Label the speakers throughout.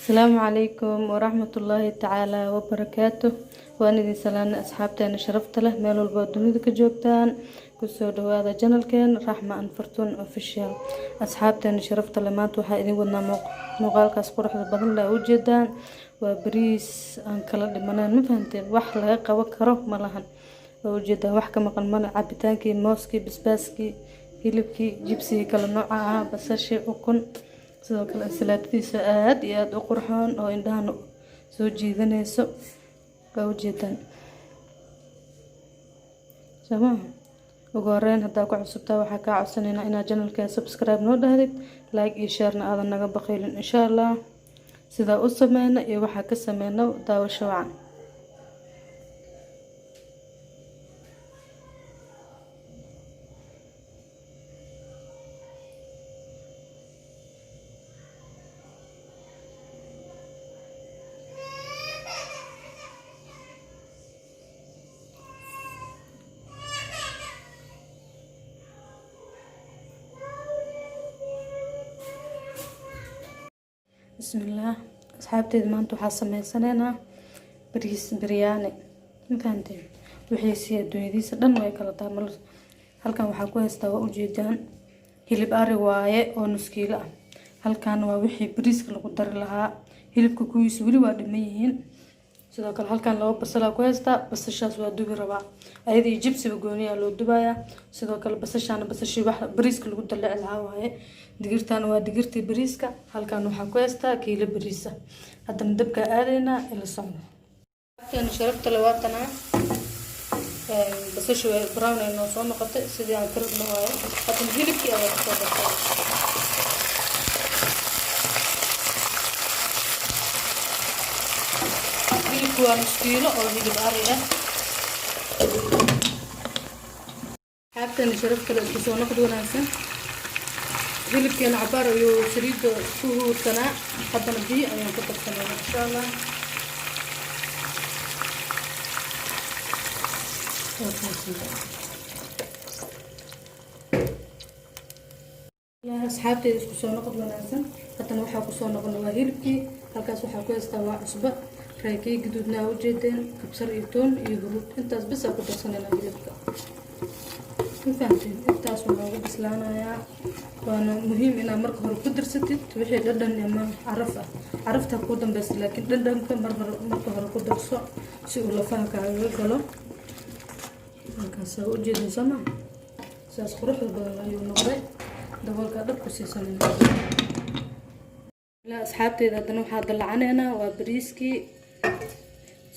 Speaker 1: Asalaamu calaykum waraxmatullaahi tacaala wabarakaatu. Waan idin salaanay, asxaabteena sharafta leh, meel walba oo dunida ka joogtaan. Kusoo dhawaada channelkeena Raxma and Fartuun Official. Asxaabteena sharafta leh, maanta waxaa idin wadnaa muuqaalkaas quruxda badan leh ujeedaan. Waa bariis aan kala dhimanayn, ma fahanteen? Wax laga qaban karo ma lahan. Waa ujeedaan, wax ka maqan male: cabitaankii, mooskii, basbaaskii, hilibkii, jibsigii kala nooca ahaa, basashii, ukun. Sidoo kale salaadadiisa aada iyo aada u qurxoon oo indhahana soo jiidanayso. Waa ujeedaan, soo maaha? Ugu horeyn, haddaa ku cusubtaa, waxaa kaa codsanaynaa inaad channelkeen subscribe noo dhahdid, like iyo sharena aadan naga baqiilin. Insha Allah, sidaa u sameyna iyo waxaa ka sameyna, daawasho wacan. Bismillaah, asxaabteeda, maanta waxaa sameysanaynaa bariis biryaani, ma fahanteen? Wixiisii adduunyadiisa dhan way kala tahay. Mal halkan waxaa ku haystaa, waa ujeedaan, hilib ari waaye oo nus kiilo ah. Halkan waa wixii bariiska lagu dari lahaa. Hilibka kuwiisa weli waa dhiman yihiin. Sidoo kale halkan laba basalaa ku haystaa. Basashaas waa dubi rabaa, ayadii jibsiba gooniyaa loo dubayaa. Sidoo kale basashaana basashii wax bariiska lagu dalici lahaa waaye. Digirtaana waa digirtii bariiska. Halkan waxaa ku haystaa kiilo bariisa. Haddana dabkaa aadaynaa, ila socdo. Agteena sharafta labaatanaa, basasha way brown ay noo soo noqotay, sidii aan ka rabno waaye. Haddana hilibkii ayaa kusoo dartay. Hilibku waa nus kiilo oo hilib ari ah. Xaabteena sharafta le, isku soo noqod wanaagsan. Hilibkeena cabaar ayuu saliidda ku huursanaa. Haddana biyo ayaan ku darsanayna, insha Allah. Asxaabteeda, isku soo noqod wanaagsan. Haddana waxaa kusoo noqona waa hilibkii. Halkaas waxaa ku haystaa waa cusbo, raakii gaduudna aa ujeedeen, kabsar iyo toon iyo huruud. Intaas bes aa ku darsanayna hilibka, ma fahamteen? Intaasuu noogu bislaanayaa. Waana muhiim inaad marka hore ku darsatid wixii dhadhan ama caraf ah. Carafta kuu dambeysa, laakiin dhadhanka mar hore, marka hore ku darso si uu lafaha kaagaga galo. Halkaas aa ujeedin, soo maa? Sidaas quruxda badan ayuu noqday. Daboolkaa dhab ku siisanayna. Asxaabteeda, haddana waxaa dalacaneynaa waa bariiskii.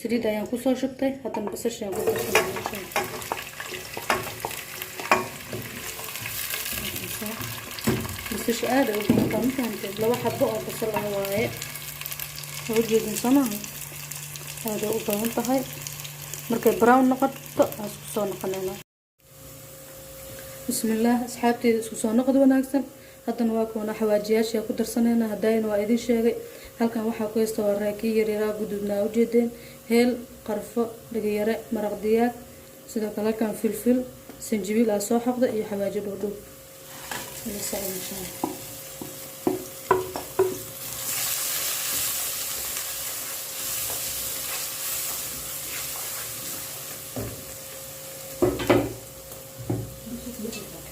Speaker 1: Saliid ayaan kusoo shubtay. Haddana basasha ayaan ku darsanay. Basasha aada u badantaa, ma fahamteed? Laba xabo oo basal ah waaye. Waa ujeedin, soo maaha? Aada u badan tahay. Markay brown noqoto aan isku soo noqonayna. Bismillaah, asxaabteeda, isku soo noqod wanaagsan. Haddana waa kuwana xawaajiyaasha ku darsanayna. Hadayna waa idin sheegay. Halkan waxaa ku haysta waa raakii yaryaraa guduudnaa, ujeedeen: heel, qarfo, dhagayare, maraq digaag. Sidoo kale halkan filfil, sanjibiil aa soo xoqda iyo xawaajo dhowdhow. Ila socda, insha Allah.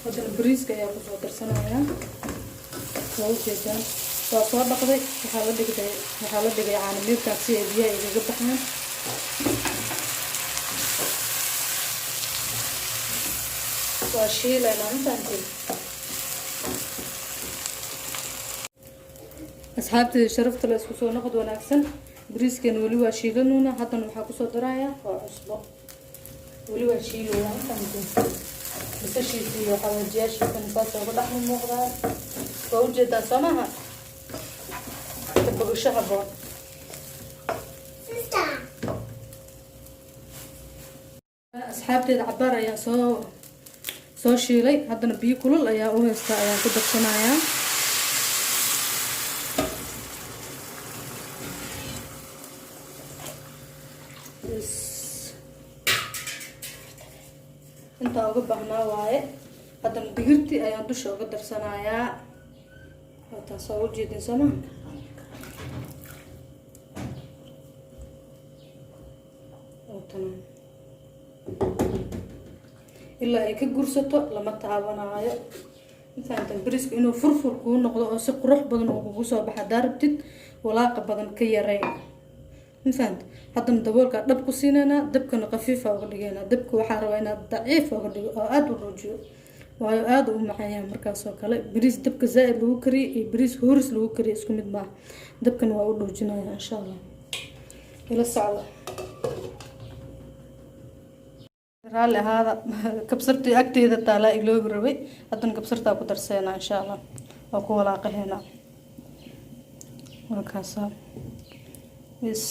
Speaker 1: Haddana bariiska ayaa kusoo darsanayaa. Waa ujeedaan, waa soo dhaqday. Waxaa la dhigay caano miirkaas si ay biyaha igaga baxaan. Waa shiilaynaa intaantii. Asxaabteeda sharafta le, isku soo noqod wanaagsan. Bariiskeena weli waa shiilanuuna. Haddana waxaa kusoo darayaa waa cusbo. Weli waa shiilaya intaantii. Basashiisa iyo xawaajiyaashiisana saas uga dhex muuqdaan. Waa ujeedaa, soo maaha? Ka bogasho haboon.
Speaker 2: Sister.
Speaker 1: Asxaabteeda, cabaar ayaa soo shiilay. Haddana biyo kulul ayaa u haystaa, ayaan ku darsanayaa. Bas. Intaa uga baahnaa waaye. Haddana digirtii ayaan dusha uga darsanayaa. Waa taas, waa ujeedin, soo maha? Waatana ilaa ay ka gursato lama taabanaayo. Mafahanteen? Bariiska inuu furfur kuu noqdo oo si qurux badan uu kugu soo baxa hadaa rabtid, walaaqa badan ka yaray. Mafahante? Haddana daboolkaa dhab ku siinaynaa, dabkana khafiifa uga dhigaynaa. Dabka waxaa rabaa inaad daciif uga dhigo oo aada u ruujiyo, waayo aada u macaanyahay. Markaas oo kale bariis dabka zaa-id lagu kariyay iyo bariis huris lagu kariyay isku mid maaha. Dabkana waa u dhuujinaya, insha Allah. Ila socda. Raalli ahaada, kabsartii agteeda taalaa iloobi rabay. Haddana kabsartaa ku darseena, insha Allah. Waa ku walaaqaheena. Waa kaasaa bis,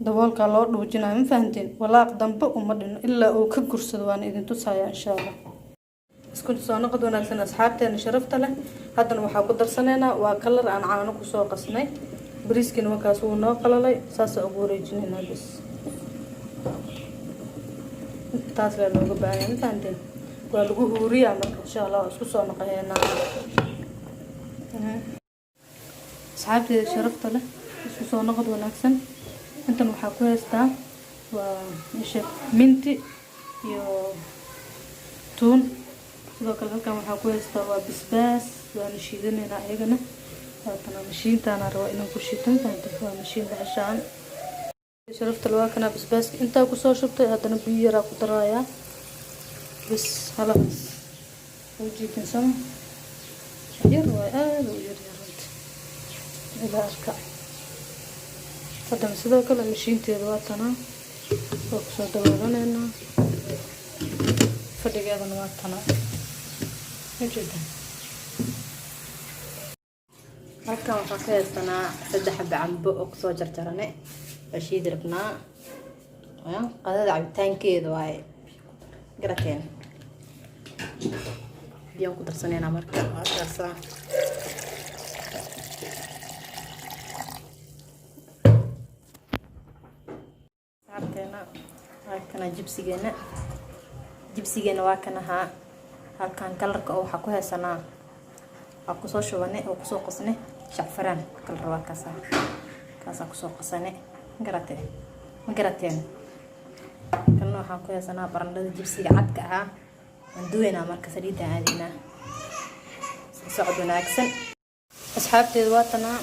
Speaker 1: daboolkaa loo dhuujinayo. Ma fahanteen? Walaaq dambe uma dhino ilaa uu ka gursado. Waana idin tusaya, insha Allah. Isku soo noqod wanaagsan, asxaabteena sharafta leh. Haddana waxaa ku darsanaynaa waa kalar aan caano kusoo qasnay. Bariiskiina wakaas wuu noo qalalay, saasa ugu wareejinaynaa. Bis, intaas lee looga baahanya. Ma fahanteen? Waa lagu huuriyaa marka, insha Allah. Waa isku soo noqoheynaa, asxaabteeda sharafta leh. Isku soo noqod wanaagsan. Intan waxaa ku haystaa waa isha minti iyo tuun. Sidoo kale halkan waxaa ku haystaa waa basbaas, waana shiidanaynaa iyagana. Waatana mashiintaana rabaa inaan ku shiito. Mafahantay? Waa mashiin bahashaan sharafta. Waa kana basbaaska intaa kusoo shubtay. Haddana biyo yaraa ku darayaa. Bas, halaas ujeedin sama yar waay, aada u yar yaranta ilaa arka. Haddana sidoo kale mashiinteeda waa tanaa, waa kusoo daboolanaynaa. Fadhigeedana waa tanaa, ujeedan.
Speaker 2: Halkan waxaan ka haysanaa saddex xaba cambo oo kusoo jarjarane. Waa shiidi rabnaa. Qadada cabitaankeeda waaye, garateen? Biyaan ku darsaneynaa marka. Waa kaasaa. Saarteena waa kana. Jibsigeena waa kan ahaa. Halkan kalarka oo waxaa ku haysanaa, waa kusoo shubane oo kusoo qasne shacfaraan kalar. Waa kaasaa, kaasaa kusoo qasane. Ma garate? Ma garateen? Kalna waxaan ku haysanaa barandhada jibsiga cadka ahaa. Waan duweynaa marka, saliidaan aadaynaa. Socod wanaagsan.
Speaker 1: Asxaabteeda, waa tanaa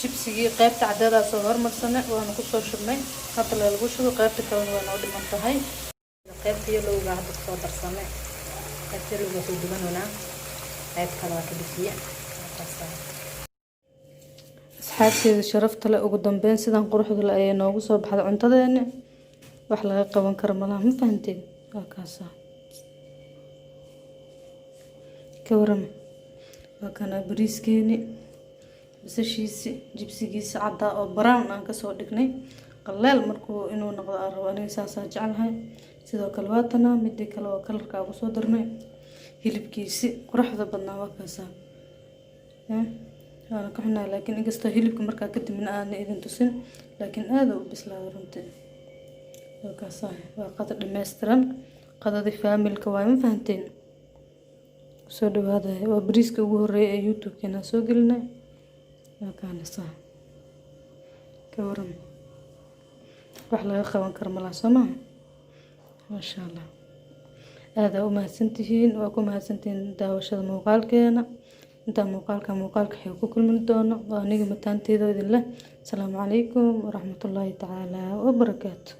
Speaker 1: jibsigii. Qaybta caddeedaa soo hormarsanay, waana kusoo shubnay. Hadda la lagu shubo, qaybta kalena waa noo dhiman tahay.
Speaker 2: Qaybta yellowga hadda kusoo darsanay. Qaybta yellowga soo dubanoonaa, qayb kale waa ka bixiye. Markaasaa.
Speaker 1: Asxaabteeda sharafta leh, ugu dambeyn sidan quruxda leh ayay noogu soo baxday cuntadeeni. Wax laga qaban karo malaha. Ma fahanteen? Waa kaasaa. Ka warama? Waa kana bariiskeeni, basashiisi, jibsigiisa caddaa oo brown aan kasoo dhignay. Qaleel markuu inuu noqdo aan rabo aniga, saasaa jeclahay. Sidoo kale waa tanaa midii kale oo kalarka aan kusoo darnay. Hilibkiisi quruxda badnaa waa kaasaa. Waana ka xunahay, laakiin inkastoo hilibka markaa kadibna aana idin tusin, laakiin aada u bislaaday runtii. Waa kaasaa, waa qado dhammaystiran. Qadadii faamilka waay. Ma fahanteen? Kusoo dhawaada. Waa bariiska ugu horeeya ee YouTube-keena soo gelinay. Waa kaanasaa. Ka waran? Wax laga qaban karo malaha, soo maha? Maasha Allah, aada u mahadsantihiin. Waa ku mahadsantihiin daawashada muuqaalkeena. Intaan muuqaalka muuqaalka xiga ku kulmi doono, waa aniga mataanteeda idin leh. Asalaamu calaykum waraxmatullaahi tacaala wabarakaatu.